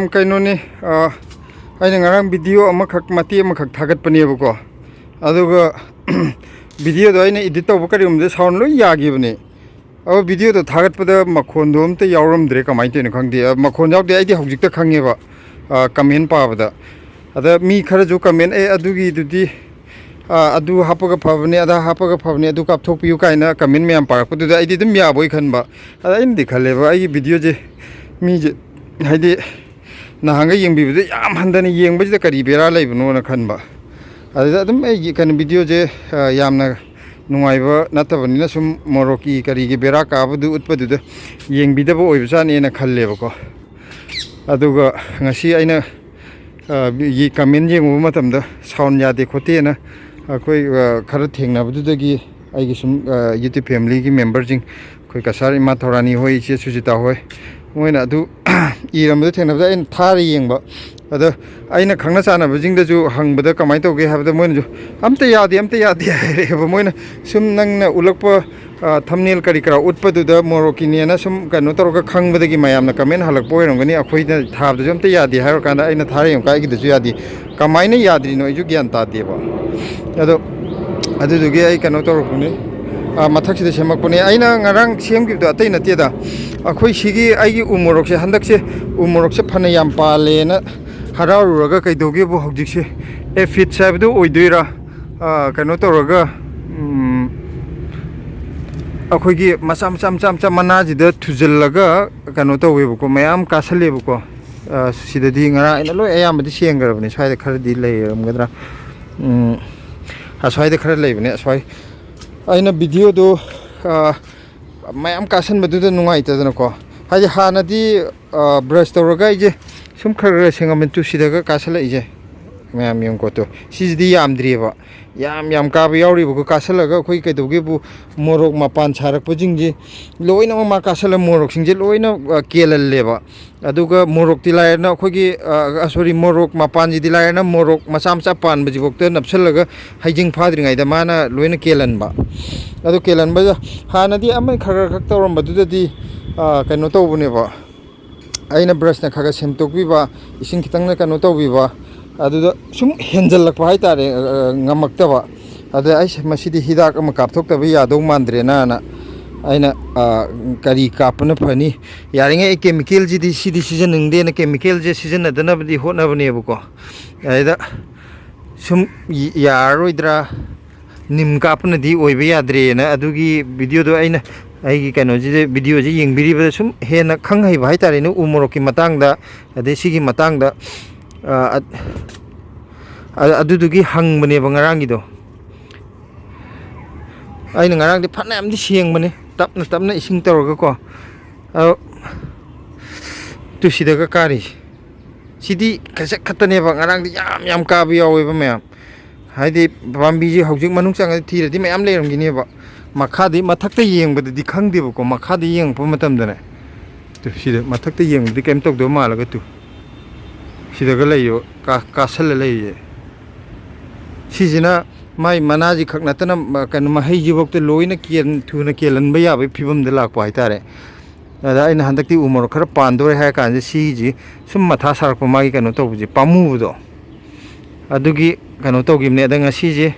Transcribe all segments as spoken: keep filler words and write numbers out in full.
ꯀꯩꯅꯣꯅꯤ, ꯑ, ꯑꯩꯅ ꯉꯔꯥꯡ ꯚꯤꯗꯤꯑꯣ ꯑꯃꯈꯛ, ꯃꯇꯦꯛ ꯑꯃꯈꯛ ꯊꯥꯒꯠꯄꯅꯦꯕꯀꯣ꯫ ꯑꯗꯨꯒ ꯚꯤꯗꯤꯑꯣꯗꯣ ꯑꯩꯅ ꯏꯗꯤꯠ ꯇꯧꯕ ꯀꯔꯤꯒꯨꯝꯕꯗ ꯁꯥꯎꯟ ꯂꯣꯏ ꯌꯥꯈꯤꯕꯅꯦ꯫ ꯑꯗꯣ ꯚꯤꯗꯤꯑꯣꯗꯣ ꯊꯥꯒꯠꯄꯗ ꯃꯈꯣꯟꯗꯣ ꯑꯝꯇ ꯌꯥꯎꯔꯝꯗ꯭ꯔꯦ, ꯀꯃꯥꯏꯅ ꯇꯧꯔꯤꯅꯣ ꯈꯪꯗꯦ꯫ ꯑ, ꯃꯈꯣꯟ ꯌꯥꯎꯗꯦ, ꯑꯩꯗꯤ ꯍꯧꯖꯤꯛꯇ ꯈꯪꯉꯦꯕ, ꯑ, ꯀꯃꯦꯟ ꯄꯥꯕꯗ꯫ ꯑꯗ ꯃꯤ ꯈꯔꯁꯨ ꯀꯃꯦꯟ, "ꯑꯦ, ꯑꯗꯨꯒꯤꯗꯨꯗꯤ, ꯑ, ꯑꯗꯨ ꯍꯥꯞꯄꯒ ꯐꯕꯅꯦ, ꯑꯗꯥ ꯍꯥꯞꯄꯒ ꯐꯕꯅꯦ, ꯑꯗꯨ ꯀꯥꯞꯊꯣꯛꯄꯤꯌꯨ" ꯀꯥꯏꯅ ꯀꯃꯦꯟ ꯃꯌꯥꯝ ꯄꯥꯔꯛꯄꯗꯨꯗ ꯑꯩꯗꯤ ꯑꯗꯨꯝ ꯌꯥꯕꯣꯏ ꯈꯟꯕ꯫ ꯑꯗ ꯑꯩꯅꯗꯤ ꯈꯜꯂꯦꯕ, ꯑꯩꯒꯤ ꯚꯤꯗꯤꯑꯣꯁꯦ ꯃꯤꯁꯦ, ꯍꯥꯏꯗꯤ, ꯅꯍꯥꯟꯒ ꯌꯦꯡꯕꯤꯕꯗ ꯌꯥꯝ ꯍꯟꯊꯅ ꯌꯦꯡꯕꯁꯤꯗ ꯀꯔꯤ ꯕꯦꯔꯥ ꯂꯩꯕꯅꯣꯅ ꯈꯟꯕ꯫ ꯑꯗꯨꯗ ꯑꯗꯨꯝ ꯑꯩꯒꯤ ꯀꯩꯅꯣ ꯚꯤꯗꯤꯑꯣꯁꯦ, ꯑ, ꯌꯥꯝꯅ ꯅꯨꯡꯉꯥꯏꯕ ꯅꯠꯇꯕꯅꯤꯅ ꯁꯨꯝ ꯃꯣꯔꯣꯛꯀꯤ ꯀꯔꯤꯒꯤ ꯕꯦꯔꯥ ꯀꯥꯕꯗꯨ ꯎꯠꯄꯗꯨꯗ ꯌꯦꯡꯕꯤꯗꯕ ꯑꯣꯏꯕꯖꯥꯠꯅꯦꯅ ꯈꯜꯂꯦꯕꯀꯣ꯫ ꯑꯗꯨꯒ ꯉꯁꯤ ꯑꯩꯅ, ꯑ, ꯌꯦ-, ꯀꯃꯦꯟ ꯌꯦꯡꯉꯨꯕ ꯃꯇꯝꯗ ꯁꯥꯎꯟ ꯌꯥꯗꯦ ꯈꯣꯠꯇꯦꯅ ꯑꯩꯈꯣꯏ, ꯑ, ꯈꯔ ꯊꯦꯡꯅꯕꯗꯨꯗꯒꯤ ꯑꯩꯒꯤ ꯁꯨꯝ, ꯑ, YouTube ꯐꯦꯃꯤꯂꯤꯒꯤ ꯃꯦꯝꯕꯔꯁꯤꯡ, ꯑꯩꯈꯣꯏ ꯀꯁꯥꯔ ꯏꯃꯥ ꯊꯧꯔꯥꯅꯤ ꯍꯣꯏ, ꯏꯆꯦ ꯁꯨꯖꯤꯇꯥ ꯍꯣꯏ, ꯃꯣꯏꯅ ꯑꯗꯨ ꯏꯔꯝꯕꯗ ꯊꯦꯡꯅꯕꯗ ꯑꯩꯅ ꯊꯥꯔ ꯌꯦꯡꯕ꯫ ꯑꯗ ꯑꯩꯅ ꯈꯪꯅ ꯆꯥꯟꯅꯕꯁꯤꯡꯗꯁꯨ ꯍꯪꯕꯗ ꯀꯃꯥꯏꯅ ꯇꯧꯒꯦ ꯍꯥꯏꯕꯗ ꯃꯣꯏꯅꯁꯨ, "ꯑꯝꯇ ꯌꯥꯗꯦ, ꯑꯝꯇ ꯌꯥꯗꯦ" ꯍꯥꯏꯔꯛꯑꯦꯕ꯫ ꯃꯣꯏꯅ ꯁꯨꯝ ꯅꯪꯅ ꯎꯠꯂꯛꯄ, ꯑ, ꯊꯝꯅꯦꯜ ꯀꯔꯤ ꯀꯔꯥ ꯎꯠꯄꯗꯨꯗ ꯃꯣꯔꯣꯛꯀꯤꯅꯦꯅ ꯁꯨꯝ ꯀꯩꯅꯣ ꯇꯧꯔꯒ ꯈꯪꯕꯗꯒꯤ ꯃꯌꯥꯝꯅ ꯀꯃꯦꯟ ꯍꯜꯂꯛꯄ ꯑꯣꯏꯔꯝꯒꯅꯤ꯫ ꯑꯩꯈꯣꯏꯅ ꯊꯥꯕꯗꯁꯨ ꯑꯝꯇ ꯌꯥꯗꯦ ꯍꯥꯏꯔꯀꯥꯟꯗ ꯑꯩꯅ ꯊꯥꯔ ꯌꯦꯡꯉꯨꯀꯥꯟ ꯑꯩꯒꯤꯗꯁꯨ ꯌꯥꯗꯦ꯫ ꯀꯃꯥꯏꯅ ꯌꯥꯗ꯭ꯔꯤꯅꯣ ꯑꯩꯁꯨ ꯒ꯭ꯌꯥꯟ ꯇꯥꯗꯦꯕ꯫ ꯑꯗꯣ ꯑꯗꯨꯗꯨꯒꯤ ꯑꯩ ꯀꯩꯅꯣ ꯇꯧꯔꯛꯄꯅꯤ, ꯑ, ꯃꯊꯛꯁꯤꯗ ꯁꯦꯝꯃꯛꯄꯅꯦ꯫ ꯑꯩꯅ ꯉꯔꯥꯡ ꯁꯦꯝꯈꯤꯕꯗꯣ ꯑꯇꯩ ꯅꯠꯇꯦꯗ, ꯑꯩꯈꯣꯏ ꯁꯤꯒꯤ ꯑꯩꯒꯤ ꯎ ꯃꯣꯔꯣꯛꯁꯦ, ꯍꯟꯗꯛꯁꯦ ꯎ ꯃꯣꯔꯣꯛꯁꯦ ꯐꯅ ꯌꯥꯝ ꯄꯥꯜꯂꯦꯅ ꯍꯔꯥꯎꯔꯨꯔꯒ ꯀꯩꯗꯧꯒꯦꯕꯨ ꯍꯧꯖꯤꯛꯁꯦ aphids ꯍꯥꯏꯕꯗꯨ ꯑꯣꯏꯗꯣꯏꯔꯥ? ꯑ, ꯀꯩꯅꯣ ꯇꯧꯔꯒ, ꯎꯝ, ꯑꯩꯈꯣꯏꯒꯤ ꯃꯆꯥ ꯃꯆꯥ ꯃꯆꯥ ꯃꯆꯥ ꯃꯅꯥꯁꯤꯗ ꯊꯨꯖꯤꯜꯂꯒ ꯀꯩꯅꯣ ꯇꯧꯋꯦꯕꯀꯣ, ꯃꯌꯥꯝ ꯀꯥꯁꯜꯂꯦꯕꯀꯣ꯫ ꯑ, ꯁꯤꯗꯗꯤ ꯉꯔꯥꯡ ꯑꯩꯅ ꯂꯣꯏ ꯑꯌꯥꯝꯕꯗꯤ ꯁꯦꯡꯈ꯭ꯔꯕꯅꯦ, ꯁ꯭ꯋꯥꯏꯗ ꯈꯔꯗꯤ ꯂꯩꯔꯝꯒꯗ꯭ꯔꯥ꯫ ꯎꯝ, ꯑꯁ꯭ꯋꯥꯏꯗ ꯈꯔ ꯂꯩꯕꯅꯦ, ꯑꯁ꯭ꯋꯥꯏ꯫ ꯑꯩꯅ ꯚꯤꯗꯤꯑꯣꯗꯣ, ꯑ, ꯃꯌꯥꯝ ꯀꯥꯁꯟꯕꯗꯨꯗ ꯅꯨꯡꯉꯥꯏꯇꯗꯅꯀꯣ, ꯍꯥꯏꯗꯤ ꯍꯥꯟꯅꯗꯤ, ꯑ, ꯕ꯭ꯔꯁ ꯇꯧꯔꯒ ꯑꯩꯁꯦ ꯁꯨꯝ ꯈꯔ ꯈꯔ ꯁꯦꯡꯉꯝꯃꯦ, ꯇꯨ ꯁꯤꯗꯒ ꯀꯥꯁꯜꯂꯛꯏꯁꯦ ꯃꯌꯥꯝ ꯌꯦꯡꯉꯨꯀꯣ꯫ ꯇꯨ ꯁꯤꯁꯤꯗꯤ ꯌꯥꯝꯗ꯭ꯔꯤꯑꯕ, ꯌꯥꯝ ꯌꯥꯝ ꯀꯥꯕ ꯌꯥꯎꯔꯤꯕꯀꯣ꯫ ꯀꯥꯁꯜꯂꯒ ꯑꯩꯈꯣꯏ ꯀꯩꯗꯧꯒꯦꯕꯨ, ꯃꯣꯔꯣꯛ ꯃꯄꯥꯟ ꯁꯥꯔꯛꯄꯁꯤꯡꯁꯦ ꯂꯣꯏꯅꯃꯛ ꯃꯥ ꯀꯥꯁꯜꯂ ꯃꯣꯔꯣꯛꯁꯤꯡꯁꯦ ꯂꯣꯏꯅ, ꯑ, ꯀꯦꯜꯍꯜꯂꯦꯕ꯫ ꯑꯗꯨꯒ ꯃꯣꯔꯣꯛꯇꯤ ꯂꯥꯏꯔꯅ ꯑꯩꯈꯣꯏꯒꯤ, ꯑ, ꯁꯣꯔꯤ, ꯃꯣꯔꯣꯛ ꯃꯄꯥꯟꯁꯤꯗꯤ ꯂꯥꯏꯔꯅ ꯃꯣꯔꯣꯛ ꯃꯆꯥ ꯃꯆꯥ ꯄꯥꯟꯕꯁꯤꯐꯥꯎꯗ ꯅꯞꯁꯜꯂꯒ ꯍꯩꯖꯤꯡ ꯐꯥꯗ꯭ꯔꯤꯉꯩꯗ ꯃꯥꯅ ꯂꯣꯏꯅ ꯀꯦꯜꯍꯟꯕ꯫ ꯑꯗꯨ ꯀꯦꯜꯍꯟꯕꯗ ꯍꯥꯟꯅꯗꯤ ꯑꯃ ꯈꯔ ꯈꯔ ꯈꯛ ꯇꯧꯔꯝꯕꯗꯨꯗꯗꯤ, ꯑ, ꯀꯩꯅꯣ ꯇꯧꯕꯅꯦꯕ, ꯑꯩꯅ ꯕ꯭ꯔꯁꯅ ꯈꯔ ꯈꯔ ꯁꯦꯡꯇꯣꯛꯄꯤꯕ, ꯏꯁꯤꯡ ꯈꯤꯇꯪꯅ ꯀꯩꯅꯣ ꯇꯧꯕꯤꯕ, ꯑꯗꯨꯗ ꯁꯨꯝ ꯍꯦꯟꯖꯜꯂꯛꯄ ꯍꯥꯏꯇꯥꯔꯦ, ꯑ, ꯉꯝꯃꯛꯇꯕ꯫ ꯑꯗ ꯑꯩꯁꯦ ꯃꯁꯤꯗꯤ ꯍꯤꯗꯥꯛ ꯑꯃ ꯀꯥꯞꯊꯣꯛꯇꯕ ꯌꯥꯗꯧ ꯃꯥꯟꯗ꯭ꯔꯦꯅ ꯑꯩꯅ, ꯑ, ꯀꯔꯤ ꯀꯥꯞꯄꯅ ꯐꯅꯤ? ꯌꯥꯔꯤꯉꯩ ꯑꯩ ꯀꯦꯃꯤꯀꯦꯜꯁꯤꯗꯤ, ꯁꯤꯗꯤ ꯁꯤꯖꯤꯟꯅꯅꯤꯡꯗꯦꯅ ꯀꯦꯃꯤꯀꯦꯜꯁꯦ ꯁꯤꯖꯤꯟꯅꯗꯅꯕꯗꯤ ꯍꯣꯠꯅꯕꯅꯦꯕꯀꯣ꯫ ꯑꯗꯩꯗ ꯁꯨꯝ ꯌꯥꯔꯔꯣꯏꯗ꯭ꯔꯥ, ꯅꯤꯝ ꯀꯥꯞꯄꯅꯗꯤ ꯑꯣꯏꯕ ꯌꯥꯗ꯭ꯔꯦꯅ ꯑꯗꯨꯒꯤ ꯚꯤꯗꯤꯑꯣꯗꯣ ꯑꯩꯅ, ꯑꯩꯒꯤ ꯀꯩꯅꯣꯁꯤꯗ, ꯚꯤꯗꯤꯑꯣꯁꯤ ꯌꯦꯡꯕꯤꯔꯤꯕꯗ ꯁꯨꯝ ꯍꯦꯟꯅ ꯈꯪ ꯍꯩꯕ ꯍꯥꯏꯇꯥꯔꯦꯅꯦ, ꯎ ꯃꯣꯔꯣꯛꯀꯤ ꯃꯇꯥꯡꯗ, ꯑꯗꯩ ꯁꯤꯒꯤ ꯃꯇꯥꯡꯗ, ꯑ, ꯑ-, ꯑꯗꯨꯗꯨꯒꯤ ꯍꯪꯕꯅꯦꯕ ꯉꯔꯥꯡꯒꯤꯗꯣ꯫ ꯑꯩꯅ ꯉꯔꯥꯡꯗꯤ ꯐꯅꯌꯥꯝꯗꯤ ꯁꯦꯡꯕꯅꯦ, ꯇꯞꯅ ꯇꯞꯅ ꯏꯁꯤꯡ ꯇꯧꯔꯒꯀꯣ꯫ ꯑꯗꯣ ꯇꯨ ꯁꯤꯗꯒ ꯀꯥꯔꯤꯁꯦ, ꯁꯤꯗꯤ ꯈꯖꯤꯛ ꯈꯛꯇꯅꯦꯕ, ꯉꯔꯥꯡꯗꯤ ꯌꯥꯝ ꯌꯥꯝ ꯀꯥꯕ ꯌꯥꯎꯋꯦꯕ ꯃꯌꯥꯝ꯫ ꯍꯥꯏꯗꯤ ꯄꯥꯝꯕꯤꯁꯦ ꯍꯧꯖꯤꯛ ꯃꯅꯨꯡ ꯆꯪꯉꯗꯤ ꯊꯤꯔꯗꯤ ꯃꯌꯥꯝ ꯂꯩꯔꯝꯈꯤꯅꯦꯕ꯫ ꯃꯈꯥꯗꯤ, ꯃꯊꯛꯇ ꯌꯦꯡꯕꯗꯗꯤ ꯈꯪꯗꯦꯕꯀꯣ, ꯃꯈꯥꯗ ꯌꯦꯡꯉꯛꯄ ꯃꯇꯝꯗꯅꯦ, ꯇꯨ ꯁꯤꯗ ꯃꯊꯛꯇ ꯌꯦꯡꯕꯗꯤ ꯀꯩꯝ ꯇꯧꯗꯕ ꯃꯥꯜꯂꯒ ꯇꯨ ꯁꯤꯗꯒ ꯂꯩꯌꯣ, ꯀꯥ-, ꯀꯥꯁꯜꯂ ꯂꯩꯌꯦ꯫ ꯁꯤꯁꯤꯅ ꯃꯥꯏ ꯃꯅꯥꯁꯤ ꯈꯛ ꯅꯠꯇꯅ, ꯃ-, ꯀꯩꯅꯣ, ꯃꯍꯩꯁꯤꯐꯥꯎꯗ ꯂꯣꯏꯅ ꯀꯦꯟ-, ꯊꯨꯅ ꯀꯦꯜꯍꯟꯕ ꯌꯥꯕꯒꯤ ꯐꯤꯕꯝꯗ ꯂꯥꯛꯄ ꯍꯥꯏꯇꯥꯔꯦ꯫ ꯑꯗ ꯑꯩꯅ ꯍꯟꯗꯛꯇꯤ ꯎ ꯃꯣꯔꯣꯛ ꯈꯔ ꯄꯥꯟꯗꯣꯔꯦ ꯍꯥꯏꯔ ꯀꯥꯟꯁꯤꯗ ꯁꯤꯁꯤ ꯁꯨꯝ ꯃꯊꯥ ꯁꯥꯔꯛꯄ, ꯃꯥꯒꯤ ꯀꯩꯅꯣ ꯇꯧꯕꯁꯦ, ꯄꯥꯝꯃꯨꯕꯗꯣ, ꯑꯗꯨꯒꯤ ꯀꯩꯅꯣ ꯇꯧꯈꯤꯕꯅꯦ꯫ ꯑꯗ ꯉꯁꯤꯁꯦ,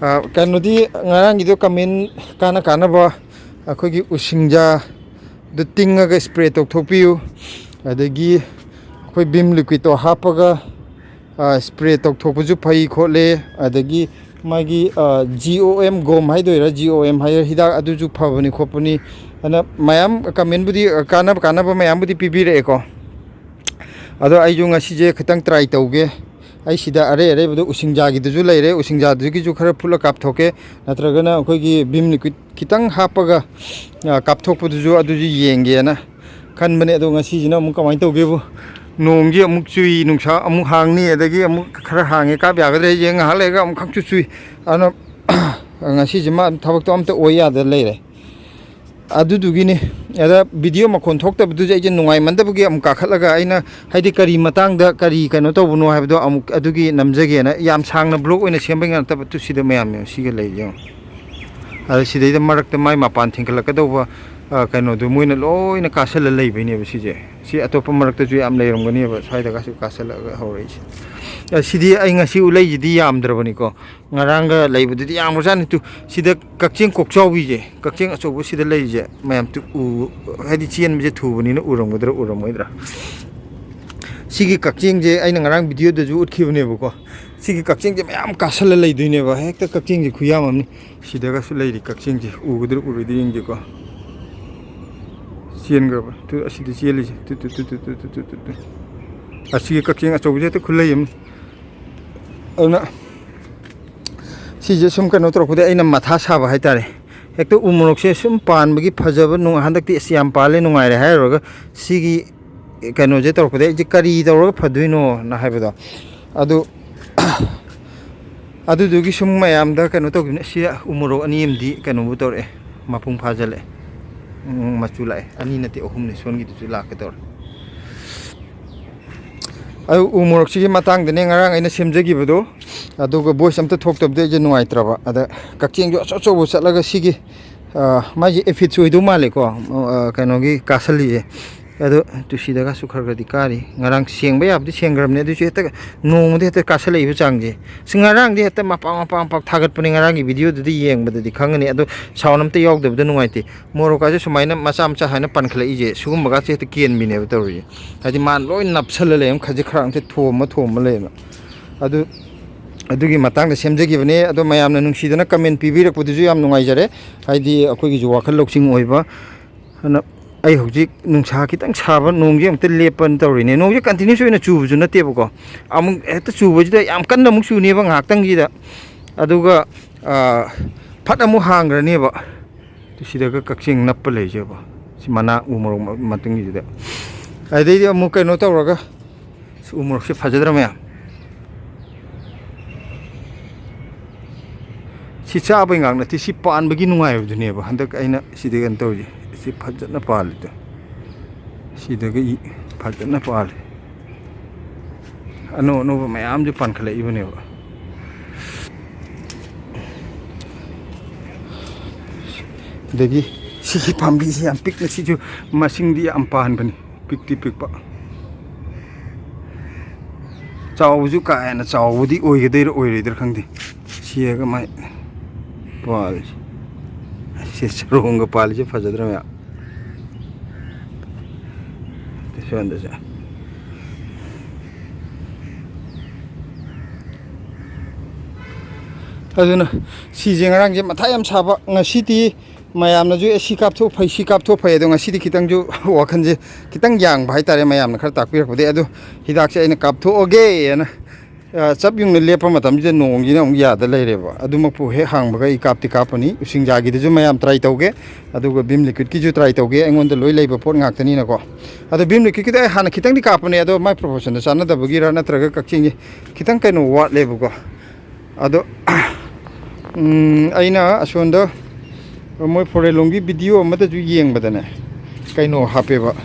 ꯑ, ꯀꯩꯅꯣꯗꯤ, ꯉꯔꯥꯡꯒꯤꯗꯣ ꯀꯃꯦꯟ ꯀꯥꯟꯅ ꯀꯥꯟꯅꯕ, ꯑꯩꯈꯣꯏꯒꯤ ꯎꯁꯤꯡꯖꯥꯗꯨ ꯇꯤꯡꯉꯒ ꯏꯁꯄ꯭ꯔꯦ ꯇꯧꯊꯣꯛꯄꯤꯌꯨ, ꯑꯗꯒꯤ ꯑꯩꯈꯣꯏ ꯚꯤꯝ ꯂꯤꯀ꯭ꯋꯤꯠꯇꯣ ꯍꯥꯞꯄꯒ, ꯑ, ꯏꯁꯄ꯭ꯔꯦ ꯇꯧꯊꯣꯛꯄꯁꯨ ꯐꯩ ꯈꯣꯠꯂꯦ, ꯑꯗꯒꯤ ꯃꯥꯒꯤ, ꯑ, ꯖꯤ ꯑꯣ ꯑꯦꯝ ꯒꯣꯝ ꯍꯥꯏꯗꯣꯏꯔꯥ, ꯖꯤ ꯑꯣ ꯑꯦꯝ ꯍꯥꯏꯔ ꯍꯤꯗꯥꯛ, ꯑꯗꯨꯁꯨ ꯐꯕꯅꯤ ꯈꯣꯠꯄꯅꯤ ꯑꯅ ꯃꯌꯥꯝ ꯀꯃꯦꯟꯕꯨꯗꯤ, ꯑ, ꯀꯥꯟꯅꯕ ꯀꯥꯟꯅꯕ ꯃꯌꯥꯝꯕꯨꯗꯤ ꯄꯤꯕꯤꯔꯛꯑꯦꯀꯣ꯫ ꯑꯗꯣ ꯑꯩꯁꯨ ꯉꯁꯤꯁꯦ ꯈꯤꯇꯪ ꯇ꯭ꯔꯥꯏ ꯇꯧꯒꯦ꯫ ꯑꯩ ꯁꯤꯗ ꯑꯔꯩ ꯑꯔꯩꯕꯗꯣ ꯎꯁꯤꯡꯖꯥꯒꯤꯗꯨꯁꯨ ꯂꯩꯔꯦ, ꯎꯁꯤꯡꯖꯥꯗꯨꯒꯤꯁꯨ ꯈꯔ ꯐꯨꯠꯂ ꯀꯥꯞꯊꯣꯛꯀꯦ, ꯅꯠꯇ꯭ꯔꯒꯅ ꯑꯩꯈꯣꯏꯒꯤ ꯚꯤꯝ ꯂꯤꯀ꯭ꯋꯤꯠ ꯈꯤꯇꯪ ꯍꯥꯞꯄꯒ, ꯑ, ꯀꯥꯞꯊꯣꯛꯄꯗꯨꯁꯨ, ꯑꯗꯨꯁꯨ ꯌꯦꯡꯒꯦꯅ ꯈꯟꯕꯅꯦ꯫ ꯑꯗꯣ ꯉꯁꯤꯁꯤꯅ ꯑꯃꯨꯛ ꯀꯃꯥꯏꯅ ꯇꯧꯒꯦꯕꯨ, ꯅꯣꯡꯁꯤ ꯑꯃꯨꯛ ꯆꯨꯏ, ꯅꯨꯡꯁꯥ ꯑꯃꯨꯛ ꯍꯥꯡꯅꯤ, ꯑꯗꯒꯤ ꯑꯃꯨꯛ ꯈꯔ ꯍꯥꯡꯉꯦ, ꯀꯥꯞ ꯌꯥꯒꯗ꯭ꯔꯥ ꯌꯦꯡ, ꯉꯥꯏꯍꯥꯛ ꯂꯩꯔꯒ ꯑꯃꯨꯛ ꯈꯪꯆꯨ ꯆꯨꯏ꯫ ꯑꯗꯨꯅ ꯉꯁꯤꯁꯤꯃ ꯊꯕꯛꯇꯣ ꯑꯝꯇ ꯑꯣꯏ ꯌꯥꯗ ꯂꯩꯔꯦ꯫ ꯑꯗꯨꯗꯨꯒꯤꯅꯤ꯫ ꯑꯗ ꯚꯤꯗꯤꯑꯣ ꯃꯈꯣꯟ ꯊꯣꯛꯇꯕꯗꯨꯁꯨ ꯑꯩꯁꯦ ꯅꯨꯡꯉꯥꯏꯃꯟꯗꯕꯒꯤ ꯑꯃꯨꯛ ꯀꯥꯈꯠꯂꯒ ꯑꯩꯅ, ꯍꯥꯏꯗꯤ, ꯀꯔꯤ ꯃꯇꯥꯡꯗ ꯀꯔꯤ ꯀꯩꯅꯣ ꯇꯧꯕꯅꯣ ꯍꯥꯏꯕꯗꯣ ꯑꯃꯨꯛ ꯑꯗꯨꯒꯤ ꯅꯝꯖꯒꯦꯅ꯫ ꯌꯥꯝ ꯁꯥꯡꯅ ꯕ꯭ꯂꯣꯛ ꯑꯣꯏꯅ ꯁꯦꯝꯕꯩ ꯅꯠꯇꯕ, ꯇꯨ ꯁꯤꯗ ꯃꯌꯥꯝꯅꯦ ꯁꯤꯒ ꯂꯩ ꯌꯦꯡꯉꯣ꯫ ꯑꯗ ꯁꯤꯗꯩꯗ ꯃꯔꯛꯇ ꯃꯥꯏ ꯃꯄꯥꯟ ꯊꯤꯡꯀꯠꯂꯛꯀꯗꯧꯕ, ꯑ, ꯀꯩꯅꯣꯗꯣ ꯃꯣꯏꯅ ꯂꯣꯏꯅ ꯀꯥꯁꯜꯂ ꯂꯩꯕꯩꯅꯦꯕ ꯁꯤꯁꯦ꯫ ꯁꯤ ꯑꯇꯣꯞꯄ ꯃꯔꯛꯇꯁꯨ ꯌꯥꯝ ꯂꯩꯔꯝꯒꯅꯦꯕ, ꯁ꯭ꯋꯥꯏꯗꯒꯁꯨ ꯀꯥꯁꯜꯂꯒ ꯍꯧꯔꯛꯏꯁꯦ꯫ ꯑ, ꯁꯤꯗꯤ ꯑꯩ ꯉꯁꯤ ꯎꯂꯩꯁꯤꯗꯤ ꯌꯥꯝꯗ꯭ꯔꯕꯅꯤꯀꯣ꯫ ꯉꯔꯥꯡꯒ ꯂꯩꯕꯗꯨꯗꯤ ꯌꯥꯝꯈ꯭ꯔꯖꯥꯠꯅꯤ꯫ ꯇꯨ, ꯁꯤꯗ ꯀꯛꯆꯦꯡ ꯀꯣꯛꯆꯥꯎꯕꯤꯁꯦ, ꯀꯛꯆꯦꯡ ꯑꯆꯧꯕ ꯁꯤꯗ ꯂꯩꯔꯤꯁꯦ ꯃꯌꯥꯝ, ꯇꯨ ꯎ-, ꯍꯥꯏꯗꯤ ꯆꯦꯟꯕꯁꯦ ꯊꯨꯕꯅꯤꯅ ꯎꯔꯝꯒꯗ꯭ꯔꯥ ꯎꯔꯝꯃꯣꯏꯗ꯭ꯔꯥ꯫ ꯁꯤꯒꯤ ꯀꯛꯆꯦꯡꯁꯦ ꯑꯩꯅ ꯉꯔꯥꯡ ꯚꯤꯗꯤꯑꯣꯗꯁꯨ ꯎꯠꯈꯤꯕꯅꯦꯕꯀꯣ꯫ ꯁꯤꯒꯤ ꯀꯛꯆꯦꯡꯁꯦ ꯃꯌꯥꯝ ꯀꯥꯁꯜꯂ ꯂꯩꯗꯣꯏꯅꯦꯕ꯫ ꯍꯦꯛꯇ ꯀꯛꯆꯦꯡꯁꯦ ꯈꯨꯌꯥꯝ ꯑꯃꯅꯤ꯫ ꯁꯤꯗꯒꯁꯨ ꯂꯩꯔꯤ ꯀꯛꯆꯦꯡꯁꯦ꯫ ꯎꯒꯗ꯭ꯔꯥ ꯎꯔꯣꯏꯗ꯭ꯔꯥ ꯌꯦꯡꯒꯦꯀꯣ꯫ ꯆꯦꯟꯈ꯭ꯔꯕ꯫ ꯇꯨ, ꯑꯁꯤꯗ ꯆꯦꯜꯂꯤꯁꯦ꯫ Two, two, two. ꯑꯁꯤꯒꯤ ꯀꯛꯆꯦꯡ ꯑꯆꯧꯕꯁꯦ ꯍꯦꯛꯇ ꯈꯨꯂꯩ ꯑꯃ꯫ ꯑꯗꯨꯅ ꯁꯤꯁꯦ ꯁꯨꯝ ꯀꯩꯅꯣ ꯇꯧꯔꯛꯄꯗ ꯑꯩꯅ ꯃꯊꯥ ꯁꯥꯕ ꯍꯥꯏꯇꯥꯔꯦ꯫ ꯍꯦꯛꯇ ꯎ ꯃꯣꯔꯣꯛꯁꯦ ꯁꯨꯝ ꯄꯥꯟꯕꯒꯤ ꯐꯖꯕ ꯅꯨꯡ-, ꯍꯟꯗꯛꯇꯤ ꯑꯁ ꯌꯥꯝ ꯄꯥꯜꯂꯦ, ꯅꯨꯡꯉꯥꯏꯔꯦ ꯍꯥꯏꯔꯨꯔꯒ ꯁꯤꯒꯤ ꯀꯩꯅꯣꯁꯦ ꯇꯧꯔꯛꯄꯗ ꯑꯩꯁꯦ ꯀꯔꯤ ꯇꯧꯔꯒ ꯐꯗꯣꯏꯅꯣꯅ ꯍꯥꯏꯕꯗꯣ꯫ ꯑꯗꯨ, ꯑꯗꯨꯗꯨꯒꯤ ꯁꯨꯝ ꯃꯌꯥꯝꯗ ꯀꯩꯅꯣ ꯇꯧꯈꯤꯕꯅꯦ꯫ ꯁꯤ ꯎ ꯃꯣꯔꯣꯛ ꯑꯅꯤ ꯑꯃꯗꯤ ꯀꯩꯅꯣꯕꯨ ꯇꯧꯔꯛꯑꯦ, ꯃꯄꯨꯡ ꯐꯥꯖꯜꯂꯛꯑꯦ꯫ ꯎꯝ, ꯃꯆꯨ ꯂꯥꯛꯑꯦ꯫ ꯑꯅꯤ ꯅꯠꯇꯦ, ꯑꯍꯨꯝꯅꯦ꯫ ꯁꯣꯟꯒꯤꯗꯨꯁꯨ ꯂꯥꯛꯀꯦ ꯇꯧꯔꯦ꯫ ꯑꯗꯨ ꯎ ꯃꯣꯔꯣꯛꯁꯤꯒꯤ ꯃꯇꯥꯡꯗꯅꯦ ꯉꯔꯥꯡ ꯑꯩꯅ ꯁꯦꯝꯖꯈꯤꯕꯗꯣ, ꯑꯗꯨꯒ ꯚꯣꯏꯁ ꯑꯝꯇ ꯊꯣꯛꯇꯕꯗ ꯑꯩꯁꯦ ꯅꯨꯡꯉꯥꯏꯇ꯭ꯔꯕ꯫ ꯑꯗ ꯀꯛꯆꯦꯡꯁꯨ ꯑꯆꯧ ꯑꯆꯧꯕ ꯆꯠꯂꯒ ꯁꯤꯒꯤ, ꯑ, ꯃꯥꯏꯁꯦ aphids ꯑꯣꯏꯗꯧ ꯃꯥꯜꯂꯦꯀꯣ, ꯑ, ꯀꯩꯅꯣꯒꯤ ꯀꯥꯁꯜꯂꯤꯁꯦ꯫ ꯑꯗꯣ ꯇꯨꯁꯤꯗꯒꯁꯨ ꯈꯔ ꯈꯔꯗꯤ ꯀꯥꯔꯤ꯫ ꯉꯔꯥꯡ ꯁꯦꯡꯕ ꯌꯥꯕꯗꯤ ꯁꯦꯡꯈ꯭ꯔꯕꯅꯦ, ꯑꯗꯨꯁꯨ ꯍꯦꯛꯇ ꯅꯣꯡꯃꯗ ꯍꯦꯛꯇ ꯀꯥꯁꯜꯂꯛꯏꯕ ꯆꯥꯡꯁꯦ꯫ ꯁꯤ ꯉꯔꯥꯡꯗꯤ ꯍꯦꯛꯇ ꯃꯄꯥꯛ ꯃꯄꯥꯛ ꯃꯄꯥꯛ ꯊꯥꯒꯠꯄꯅꯦ, ꯉꯔꯥꯡꯒꯤ ꯚꯤꯗꯤꯑꯣꯗꯨꯗꯤ ꯌꯦꯡꯕꯗꯗꯤ ꯈꯪꯒꯅꯤ꯫ ꯑꯗꯣ ꯁꯥꯎꯟ ꯑꯝꯇ ꯌꯥꯎꯗꯕꯗ ꯅꯨꯡꯉꯥꯏꯇꯦ꯫ ꯃꯣꯔꯣꯛꯀꯥꯁꯦ ꯁꯨꯃꯥꯏꯅ ꯃꯆꯥ ꯃꯆꯥ ꯍꯥꯏꯅ ꯄꯟꯈꯠꯂꯛꯏꯁꯦ, ꯁꯤꯒꯨꯝꯕꯒꯁꯦ ꯍꯦꯛꯇ ꯀꯦꯟꯕꯤꯅꯦꯕ ꯇꯧꯔꯤꯁꯦ꯫ ꯍꯥꯏꯗꯤ ꯃꯥ ꯂꯣꯏ ꯅꯞꯁꯜꯂ ꯂꯩ, ꯈꯖꯤꯛ ꯈꯔ ꯍꯦꯛꯇ ꯊꯣꯝꯃ ꯊꯣꯝꯃ ꯂꯩꯌꯦꯕ꯫ ꯑꯗꯨ, ꯑꯗꯨꯒꯤ ꯃꯇꯥꯡꯗ ꯁꯦꯝꯖꯈꯤꯕꯅꯦ꯫ ꯑꯗꯣ ꯃꯌꯥꯝꯅ ꯅꯨꯡꯁꯤꯗꯅ ꯀꯃꯦꯟ ꯄꯤꯕꯤꯔꯛꯄꯗꯨꯁꯨ ꯌꯥꯝ ꯅꯨꯡꯉꯥꯏꯖꯔꯦ꯫ ꯍꯥꯏꯗꯤ ꯑꯩꯈꯣꯏꯒꯤꯁꯨ ꯋꯥꯈꯜ ꯂꯧꯁꯤꯡ ꯑꯣꯏꯕ꯫ ꯑꯗꯨꯅ ꯑꯩ ꯍꯧꯖꯤꯛ ꯅꯨꯡꯁꯥ ꯈꯤꯇꯪ ꯁꯥꯕ, ꯅꯣꯡꯁꯦ ꯑꯃꯨꯛꯇ ꯂꯦꯞꯄꯅ ꯇꯧꯔꯤꯅꯦ꯫ ꯅꯣꯡꯁꯦ ꯀꯟꯇꯤꯅ꯭ꯌꯨꯁ ꯑꯣꯏꯅ ꯆꯨꯕꯁꯨ ꯅꯠꯇꯦꯕꯀꯣ꯫ ꯑꯃꯨꯛ ꯍꯦꯛꯇ ꯆꯨꯕꯁꯤꯗ ꯌꯥꯝ ꯀꯟꯅ ꯑꯃꯨꯛ ꯆꯨꯅꯦꯕ ꯉꯥꯏꯍꯥꯛꯇꯪꯁꯤꯗ, ꯑꯗꯨꯒ, ꯑ, ꯐꯠ ꯑꯃꯨꯛ ꯍꯥꯡꯈ꯭ꯔꯅꯦꯕ꯫ ꯁꯤꯗꯒ ꯀꯛꯆꯦꯡ ꯅꯞꯄ ꯂꯩꯁꯦꯕ, ꯁꯤ ꯃꯅꯥ ꯎ ꯃꯣꯔꯣꯛ ꯃ-, ꯃꯇꯨꯡꯒꯤꯁꯤꯗ꯫ ꯑꯗꯩꯗꯤ ꯑꯃꯨꯛ ꯀꯩꯅꯣ ꯇꯧꯔꯒ, ꯁꯤ ꯎ ꯃꯣꯔꯣꯛꯁꯦ ꯐꯖꯗ꯭ꯔꯥ ꯃꯌꯥꯝ? ꯁꯤ ꯆꯥꯕꯩ ꯉꯥꯛ ꯅꯠꯇꯦ, ꯁꯤ ꯄꯥꯟꯕꯒꯤ ꯅꯨꯡꯉꯥꯏꯕꯗꯨꯅꯦꯕ ꯍꯟꯗꯛ ꯑꯩꯅ ꯁꯤꯗ ꯀꯩꯅꯣ ꯇꯧꯔꯤꯁꯦ꯫ ꯁꯤ ꯐꯖꯅ ꯄꯥꯜꯂꯤꯗꯣ, ꯁꯤꯗꯒ ꯏ ꯐꯖꯅ ꯄꯥꯜꯂꯤ꯫ ꯑꯅꯧ ꯑꯅꯧꯕ ꯃꯌꯥꯝꯁꯨ ꯄꯥꯟꯈꯠꯂꯛꯏꯕꯅꯦꯕ꯫ ꯑꯗꯒꯤ ꯁꯤꯒꯤ ꯄꯥꯝꯕꯤꯁꯤ ꯌꯥꯝ ꯄꯤꯛꯅ, ꯁꯤꯁꯨ ꯃꯁꯤꯡꯗꯤ ꯌꯥꯝ ꯄꯥꯟꯕꯅꯤ, ꯄꯤꯛꯇꯤ ꯄꯤꯛꯄ꯫ ꯆꯥꯎꯕꯁꯨ ꯀꯥ ꯍꯦꯟꯅ ꯆꯥꯎꯕꯗꯤ ꯑꯣꯏꯒꯗꯣꯏꯔꯥ ꯑꯣꯏꯔꯣꯏꯗ꯭ꯔꯥ ꯈꯪꯗꯦ꯫ ꯁꯤꯒ ꯃꯥꯏ ꯄꯥꯜꯂꯤꯁꯦ, ꯁꯤ ꯆꯔꯣꯡꯒ ꯄꯥꯜꯂꯤꯁꯦ ꯐꯖꯗ꯭ꯔꯥ ꯃꯌꯥꯝ? ꯁꯣꯝꯗꯁꯨ꯫ ꯑꯗꯨꯅ ꯁꯤꯁꯦ ꯉꯔꯥꯡꯁꯦ ꯃꯊꯥ ꯌꯥꯝ ꯁꯥꯕ, ꯉꯁꯤꯗꯤ ꯃꯌꯥꯝꯅꯁꯨ "ꯑꯦ, ꯁꯤ ꯀꯥꯞꯊꯣꯛ ꯐꯩ, ꯁꯤ ꯀꯥꯞꯊꯣꯛ ꯐꯩ", ꯑꯗꯣ ꯉꯁꯤꯗꯤ ꯈꯤꯇꯪꯁꯨ ꯋꯥꯈꯜꯁꯦ ꯈꯤꯇꯪ ꯌꯥꯡꯕ ꯍꯥꯏꯇꯥꯔꯦ, ꯃꯌꯥꯝꯅ ꯈꯔ ꯇꯥꯛꯄꯤꯔꯛꯄꯗꯒꯤ꯫ ꯑꯗꯣ ꯍꯤꯗꯥꯛꯁꯦ ꯑꯩꯅ ꯀꯥꯞꯊꯣꯛꯑꯒꯦꯅ, ꯑ, ꯆꯞ ꯌꯨꯡꯅ ꯂꯦꯞꯄ ꯃꯇꯝꯁꯤꯗ ꯅꯣꯡꯁꯤꯅ ꯑꯃꯨꯛ ꯌꯥꯗ ꯂꯩꯔꯦꯕ꯫ ꯑꯗꯨꯃꯛꯄꯨ ꯍꯦꯛ ꯍꯥꯡꯕꯒ ꯑꯩ ꯀꯥꯞꯇꯤ ꯀꯥꯞꯄꯅꯤ꯫ ꯎꯁꯤꯡꯖꯥꯒꯤꯗꯨꯁꯨ ꯃꯌꯥꯝ try ꯇꯧꯒꯦ, ꯑꯗꯨꯒ ꯚꯤꯝ ꯂꯤꯀ꯭ꯋꯤꯠꯀꯤꯁꯨ try ꯇꯧꯒꯦ, ꯑꯩꯉꯣꯟꯗ ꯂꯣꯏ ꯂꯩꯕ ꯄꯣꯠ ꯉꯥꯛꯇꯅꯤꯅꯀꯣ꯫ ꯑꯗꯣ ꯚꯤꯝ ꯂꯤꯀ꯭ꯋꯤꯠꯀꯤꯗꯣ ꯑꯩ ꯍꯥꯟꯅ ꯈꯤꯇꯪꯗꯤ ꯀꯥꯞꯄꯅꯦ, ꯑꯗꯣ ꯃꯥꯏ proportionꯗ ꯆꯥꯟꯅꯗꯕꯒꯤꯔ ꯅꯠꯇ꯭ꯔꯒ ꯀꯛꯆꯤꯡꯒꯤ ꯈꯤꯇꯪ ꯀꯩꯅꯣ ꯋꯥꯠꯂꯦꯕꯀꯣ꯫ ꯑꯗꯣ, ꯎꯝ, ꯑꯩꯅ ꯑꯁꯣꯝꯗ ꯃꯣꯏ foreign ꯂꯣꯝꯒꯤ video ꯑꯃꯗꯁꯨ ꯌꯦꯡꯕꯗꯅꯦ, ꯀꯩꯅꯣ ꯍꯥꯞꯄꯦꯕ,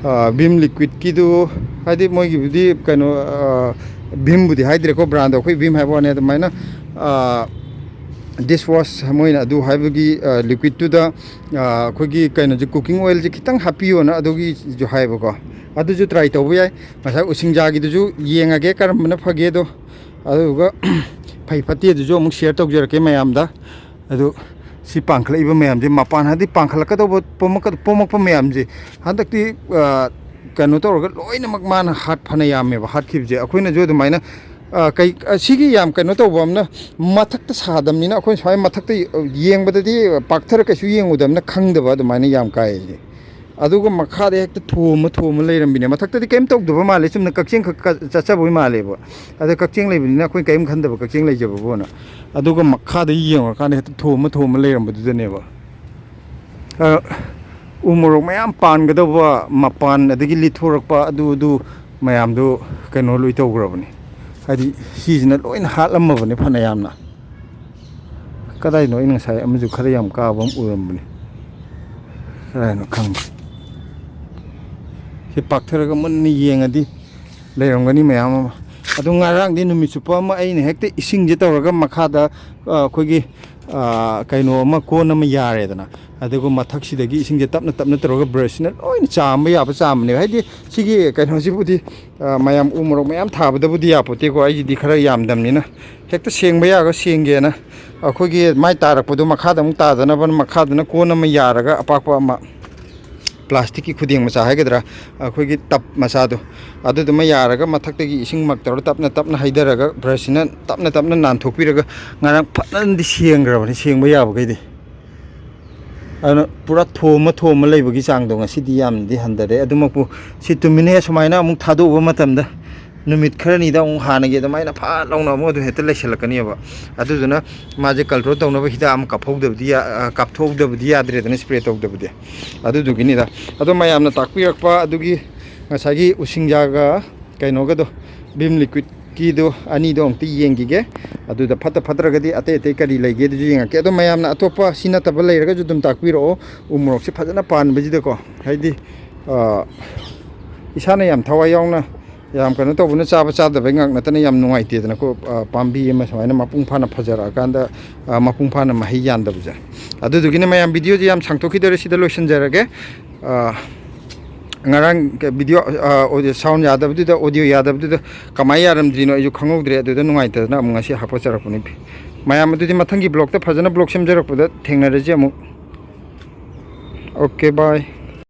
ꯑ, ꯚꯤꯝ ꯂꯤꯀ꯭ꯋꯤꯠꯀꯤꯗꯨ, ꯍꯥꯏꯗꯤ ꯃꯣꯏꯒꯤꯕꯨꯗꯤ ꯀꯩꯅꯣ, ꯑ, ꯚꯤꯝꯕꯨꯗꯤ ꯍꯥꯏꯗ꯭ꯔꯦꯀꯣ, brandꯗꯣ ꯑꯩꯈꯣꯏ ꯚꯤꯝ ꯍꯥꯏꯕ ꯋꯥꯅꯤ꯫ ꯑꯗꯨꯃꯥꯏꯅ, ꯑ, dishwash ꯃꯣꯏꯅ ꯑꯗꯨ ꯍꯥꯏꯕꯒꯤ, ꯑ, liquidꯇꯨꯗ, ꯑ, ꯑꯩꯈꯣꯏꯒꯤ ꯀꯩꯅꯣꯁꯦ, cooking oilꯁꯦ ꯈꯤꯇꯪ ꯍꯥꯞꯄꯤꯌꯣꯅ ꯑꯗꯨꯒꯤꯁꯨ ꯍꯥꯏꯌꯦꯕꯀꯣ꯫ ꯑꯗꯨꯁꯨ try ꯇꯧꯕ ꯌꯥꯏ꯫ ꯉꯁꯥꯏ ꯎꯁꯤꯡꯖꯥꯒꯤꯗꯨꯁꯨ ꯌꯦꯡꯉꯒꯦ ꯀꯔꯝꯕꯅ ꯐꯒꯦꯗꯣ, ꯑꯗꯨꯗꯨꯒ ꯐꯩ ꯐꯠꯇꯦ ꯑꯗꯨꯁꯨ ꯑꯃꯨꯛ share ꯇꯧꯖꯔꯛꯀꯦ ꯃꯌꯥꯝꯗ꯫ ꯑꯗꯨ ꯁꯤ ꯄꯥꯟꯈꯠꯂꯛꯏꯕ ꯃꯌꯥꯝꯁꯦ, ꯃꯄꯥꯟ ꯍꯥꯏꯗꯤ ꯄꯥꯟꯈꯠꯂꯛꯀꯗꯧꯕ ꯄꯣꯝꯃꯛꯀ-, ꯄꯣꯝꯃꯛꯄ ꯃꯌꯥꯝꯁꯦ ꯍꯟꯗꯛꯇꯤ, ꯑ, ꯀꯩꯅꯣ ꯇꯧꯔꯒ ꯂꯣꯏꯅꯃꯛ ꯃꯥꯅ ꯍꯥꯠ ꯐꯅ ꯌꯥꯝꯃꯦꯕ ꯍꯥꯠꯈꯤꯕꯁꯦ꯫ ꯑꯩꯈꯣꯏꯅꯁꯨ ꯑꯗꯨꯃꯥꯏꯅ, ꯑ, ꯀꯩ, ꯑ, ꯁꯤꯒꯤ ꯌꯥꯝ ꯀꯩꯅꯣ ꯇꯧꯕ ꯑꯃꯅ, ꯃꯊꯛꯇ ꯁꯥꯗꯕꯅꯤꯅ ꯑꯩꯈꯣꯏꯅ ꯁꯨꯃꯥꯏꯅ ꯃꯊꯛꯇ ꯌꯦꯡꯕꯗꯗꯤ ꯄꯥꯛꯊꯔ ꯀꯩꯁꯨ ꯌꯦꯡꯉꯨꯗꯕꯅꯤꯅ ꯈꯪꯗꯕ ꯑꯗꯨꯃꯥꯏꯅ ꯌꯥꯝ ꯀꯥꯏꯌꯦ꯫ ꯑꯗꯨꯒ ꯃꯈꯥꯗ ꯍꯦꯛꯇ ꯊꯣꯝꯃ ꯊꯣꯝꯃ ꯂꯩꯔꯝꯕꯤꯅꯦ꯫ ꯃꯊꯛꯇꯗꯤ ꯀꯩꯝ ꯇꯧꯗꯕ ꯃꯥꯜꯂꯦ, ꯆꯨꯝꯅ ꯀꯛꯆꯦꯡ ꯈꯛ ꯀ-, ꯆꯠꯆꯕꯩ ꯃꯥꯜꯂꯦꯕ꯫ ꯑꯗ ꯀꯛꯆꯦꯡ ꯂꯩꯕꯅꯤꯅ ꯑꯩꯈꯣꯏ ꯀꯩꯝ ꯈꯟꯗꯕ, ꯀꯛꯆꯦꯡ ꯂꯩꯖꯕꯕꯨꯅ꯫ ꯑꯗꯨꯒ ꯃꯈꯥꯗ ꯌꯦꯡꯉꯨꯔꯀꯥꯟꯗ ꯍꯦꯛꯇ ꯊꯣꯝꯃ ꯊꯣꯝꯃ ꯂꯩꯔꯝꯕꯗꯨꯗꯅꯦꯕ꯫ ꯑ, ꯎ ꯃꯣꯔꯣꯛ ꯃꯌꯥꯝ ꯄꯥꯟꯒꯗꯧꯕ ꯃꯄꯥꯟ, ꯑꯗꯒꯤ ꯂꯤꯠꯊꯣꯔꯛꯄ ꯑꯗꯨ, ꯑꯗꯨ ꯃꯌꯥꯝꯗꯨ ꯀꯩꯅꯣ ꯂꯣꯏ ꯇꯧꯈ꯭ꯔꯕꯅꯤ꯫ ꯍꯥꯏꯗꯤ ꯁꯤꯁꯤꯅ ꯂꯣꯏꯅ ꯍꯥꯠꯂꯝꯃꯕꯅꯤ ꯐꯅ ꯌꯥꯝꯅ꯫ ꯀꯗꯥꯏꯅꯣ ꯑꯩꯅ ꯉꯁꯥꯏ ꯑꯃꯁꯨ ꯈꯔ ꯌꯥꯝ ꯀꯥꯕ ꯑꯃ ꯎꯔꯝꯕꯅꯤ, ꯀꯗꯥꯏꯅꯣ ꯈꯪꯗꯦ꯫ ꯁꯤ ꯄꯥꯛꯊꯔꯒ ꯃꯨꯟꯅ ꯌꯦꯡꯉꯗꯤ ꯂꯩꯔꯝꯒꯅꯤ ꯃꯌꯥꯝ ꯑꯃ꯫ ꯑꯗꯨ ꯉꯔꯥꯡꯗꯤ ꯅꯨꯃꯤꯠ ꯆꯨꯞꯄ ꯑꯃ ꯑꯩꯅ ꯍꯦꯛꯇ ꯏꯁꯤꯡꯁꯦ ꯇꯧꯔꯒ ꯃꯈꯥꯗ, ꯑ, ꯑꯩꯈꯣꯏꯒꯤ ꯀꯩꯅꯣ ꯑꯃ, ꯀꯣꯟ ꯑꯃ ꯌꯥꯔꯦꯗꯅ꯫ ꯑꯗꯨꯒ ꯃꯊꯛꯁꯤꯗꯒꯤ ꯏꯁꯤꯡꯁꯦ ꯇꯞꯅ ꯇꯞꯅ ꯇꯧꯔꯒ ꯕ꯭ꯔꯁꯁꯤꯅ ꯂꯣꯏꯅ ꯆꯥꯝꯕ ꯌꯥꯕ ꯆꯥꯝꯕꯅꯦꯕ꯫ ꯍꯥꯏꯗꯤ ꯁꯤꯒꯤ ꯀꯩꯅꯣꯁꯤꯕꯨꯗꯤ ꯃꯌꯥꯝ ꯎ ꯃꯣꯔꯣꯛ ꯃꯌꯥꯝ ꯊꯥꯕꯗꯕꯨꯗꯤ ꯌꯥꯄꯣꯠꯇꯦꯀꯣ꯫ ꯑꯩꯒꯤꯗꯤ ꯈꯔ ꯌꯥꯝꯗꯕꯅꯤꯅ ꯍꯦꯛꯇ ꯁꯦꯡꯕ ꯌꯥꯒ ꯁꯦꯡꯒꯦꯅ ꯑꯩꯈꯣꯏꯒꯤ ꯃꯥꯏ ꯇꯥꯔꯛꯄꯗꯣ ꯃꯈꯥꯗ ꯑꯃꯨꯛ ꯇꯥꯗꯅꯕ ꯃꯈꯥꯗꯅ ꯀꯣꯟ ꯑꯃ ꯌꯥꯔꯒ ꯑꯄꯥꯛꯄ ꯑꯃ ꯄ꯭ꯂꯥꯁꯇꯤꯛꯀꯤ ꯈꯨꯗꯦꯡ ꯃꯆꯥ ꯍꯥꯏꯒꯗ꯭ꯔꯥ, ꯑꯩꯈꯣꯏꯒꯤ ꯇꯞ ꯃꯆꯥꯗꯣ, ꯑꯗꯨꯗꯨꯃ ꯌꯥꯔꯒ ꯃꯊꯛꯇꯒꯤ ꯏꯁꯤꯡ ꯃꯛ ꯇꯧꯔ ꯇꯞꯅ ꯇꯞꯅ ꯍꯩꯊꯔꯒ ꯕ꯭ꯔꯁꯁꯤꯅ ꯇꯞꯅ ꯇꯞꯅ ꯅꯥꯟꯊꯣꯛꯄꯤꯔꯒ ꯉꯔꯥꯡ ꯐꯖꯅꯗꯤ ꯁꯦꯡꯈ꯭ꯔꯕꯅꯤ, ꯁꯦꯡꯕ ꯌꯥꯕꯈꯩꯗꯤ꯫ ꯑꯗꯨꯅ ꯄꯨꯔꯥ ꯊꯣꯝꯃ ꯊꯣꯝꯃ ꯂꯩꯕꯒꯤ ꯆꯥꯡꯗꯣ ꯉꯁꯤꯗꯤ ꯌꯥꯝꯅꯗꯤ ꯍꯟꯊꯔꯦ꯫ ꯑꯗꯨꯃꯛꯄꯨ ꯁꯤ ꯇꯨꯃꯤꯟꯅ ꯁꯨꯃꯥꯏꯅ ꯑꯃꯨꯛ ꯊꯥꯗꯣꯛꯎꯕ ꯃꯇꯝꯗ ꯅꯨꯃꯤꯠ ꯈꯔꯅꯤꯗ ꯑꯃꯨꯛ ꯍꯥꯟꯅꯒꯤ ꯑꯗꯨꯃꯥꯏꯅ ꯐꯥꯠ ꯂꯥꯎꯅ ꯑꯃꯨꯛ ꯑꯗꯨ ꯍꯦꯛꯇ ꯂꯩꯁꯜꯂꯛꯀꯅꯦꯕ꯫ ꯑꯗꯨꯗꯨꯅ ꯃꯥꯁꯦ ꯀꯟꯇ꯭ꯔꯣꯜ ꯇꯧꯅꯕ ꯍꯤꯗꯥꯛ ꯑꯃ ꯀꯥꯞꯍꯧꯗꯕꯗꯤ ꯌꯥ-, ꯑ, ꯀꯥꯞꯊꯣꯛꯍꯧꯗꯕꯗꯤ ꯌꯥꯗ꯭ꯔꯦꯗꯅ, ꯁ꯭ꯄ꯭ꯔꯦ ꯇꯧꯗꯕꯗꯤ꯫ ꯑꯗꯨꯗꯨꯒꯤꯅꯤꯗ꯫ ꯑꯗꯣ ꯃꯌꯥꯝꯅ ꯇꯥꯛꯄꯤꯔꯛꯄ ꯑꯗꯨꯒꯤ ꯉꯁꯥꯏꯒꯤ ꯎꯁꯤꯡꯖꯥꯒ ꯀꯩꯅꯣꯒꯗꯣ, ꯚꯤꯝ ꯂꯤꯀ꯭ꯋꯤꯠꯀꯤꯗꯣ ꯑꯅꯤꯗꯣ ꯑꯃꯨꯛꯇ ꯌꯦꯡꯈꯤꯒꯦ꯫ ꯑꯗꯨꯗ ꯐꯠꯇ ꯐꯠꯇ꯭ꯔꯒꯗꯤ ꯑꯇꯩ ꯑꯇꯩ ꯀꯔꯤ ꯂꯩꯒꯦ ꯑꯗꯨꯁꯨ ꯌꯦꯡꯉꯛꯀꯦ꯫ ꯑꯗꯣ ꯃꯌꯥꯝꯅ ꯑꯇꯣꯞꯄ ꯁꯤ ꯅꯠꯇꯕ ꯂꯩꯔꯒꯁꯨ ꯑꯗꯨꯝ ꯇꯥꯛꯄꯤꯔꯛꯑꯣ꯫ ꯎ ꯃꯣꯔꯣꯛꯁꯦ ꯐꯖꯅ ꯄꯥꯟꯕꯁꯤꯗꯀꯣ, ꯍꯥꯏꯗꯤ, ꯑ, ꯏꯁꯥꯅ ꯌꯥꯝ ꯊꯋꯥꯏ ꯌꯥꯎꯅ ꯌꯥꯝ ꯀꯩꯅꯣ ꯇꯧꯕꯅ ꯆꯥꯕ ꯆꯥꯗꯕꯩ ꯉꯥꯛ ꯅꯠꯇꯅ ꯌꯥꯝ ꯅꯨꯡꯉꯥꯏꯇꯦꯗꯅꯀꯣ꯫ ꯑ, ꯄꯥꯝꯕꯤ ꯑꯃ ꯁꯨꯃꯥꯏꯅ ꯃꯄꯨꯡ ꯐꯥꯅ ꯐꯖꯔꯛꯑꯀꯥꯟꯗ, ꯑ, ꯃꯄꯨꯡ ꯐꯥꯅ ꯃꯍꯩ ꯌꯥꯟꯗꯕꯁꯦ꯫ ꯑꯗꯨꯗꯨꯒꯤꯅꯦ ꯃꯌꯥꯝ, ꯚꯤꯗꯤꯑꯣꯁꯦ ꯌꯥꯝ ꯁꯥꯡꯊꯣꯛꯈꯤꯗꯧꯔꯦ, ꯁꯤꯗ ꯂꯣꯏꯁꯤꯟꯖꯔꯒꯦ꯫ ꯑ, ꯉꯔꯥꯡ ꯚꯤꯗꯤꯑꯣ, ꯑ, ꯑꯣꯗꯤꯑꯣ ꯁꯥꯎꯟ ꯌꯥꯗꯕꯗꯨꯗ, ꯑꯣꯗꯤꯑꯣ ꯌꯥꯗꯕꯗꯨꯗ ꯀꯃꯥꯏꯅ ꯌꯥꯔꯝꯗ꯭ꯔꯤꯅꯣ ꯑꯩꯁꯨ ꯈꯪꯍꯧꯗ꯭ꯔꯦ꯫ ꯑꯗꯨꯗ ꯅꯨꯡꯉꯥꯏꯇꯗꯅ ꯑꯃꯨꯛ ꯉꯁꯤ ꯍꯥꯞꯀꯠꯆꯔꯛꯄꯅꯤ꯫ ꯃꯌꯥꯝ, ꯑꯗꯨꯗꯤ ꯃꯊꯪꯒꯤ ꯕ꯭ꯂꯣꯛꯇ ꯐꯖꯅ ꯕ꯭ꯂꯣꯛ ꯁꯦꯝꯖꯔꯛꯄꯗ ꯊꯦꯡꯅꯔꯁꯤ ꯑꯃꯨꯛ꯫ ꯑꯣꯀꯦ, ꯕꯥꯏ꯫